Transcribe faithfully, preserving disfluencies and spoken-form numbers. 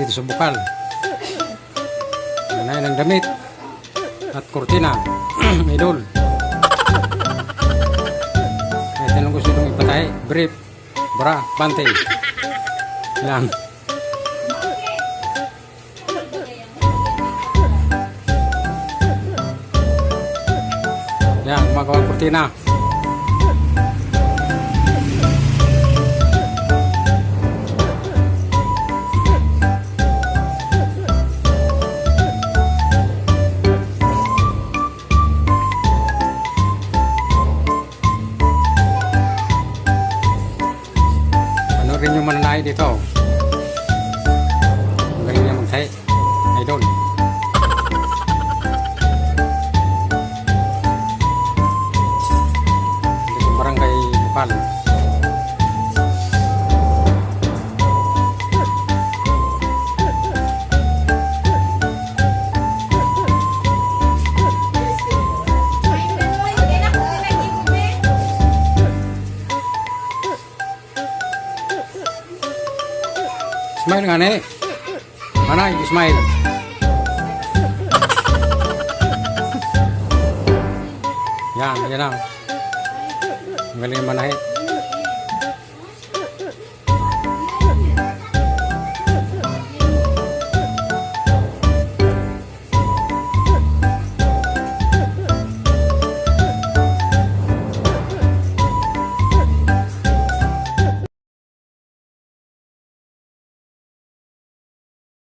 Sa bukal. Manay ng damit at kurtina, idol. Kahit anong gusto mong ipatahi, brief, bra, panty. Yan. Yan, gumagawa ng kurtina. Ano rin yung mananahi dito? Ang galing niya magtahi. Idol. Dito sa barangay Bukal. Smile nga, ne. Manay, smile. Yan, yan lang. Ang galing manay.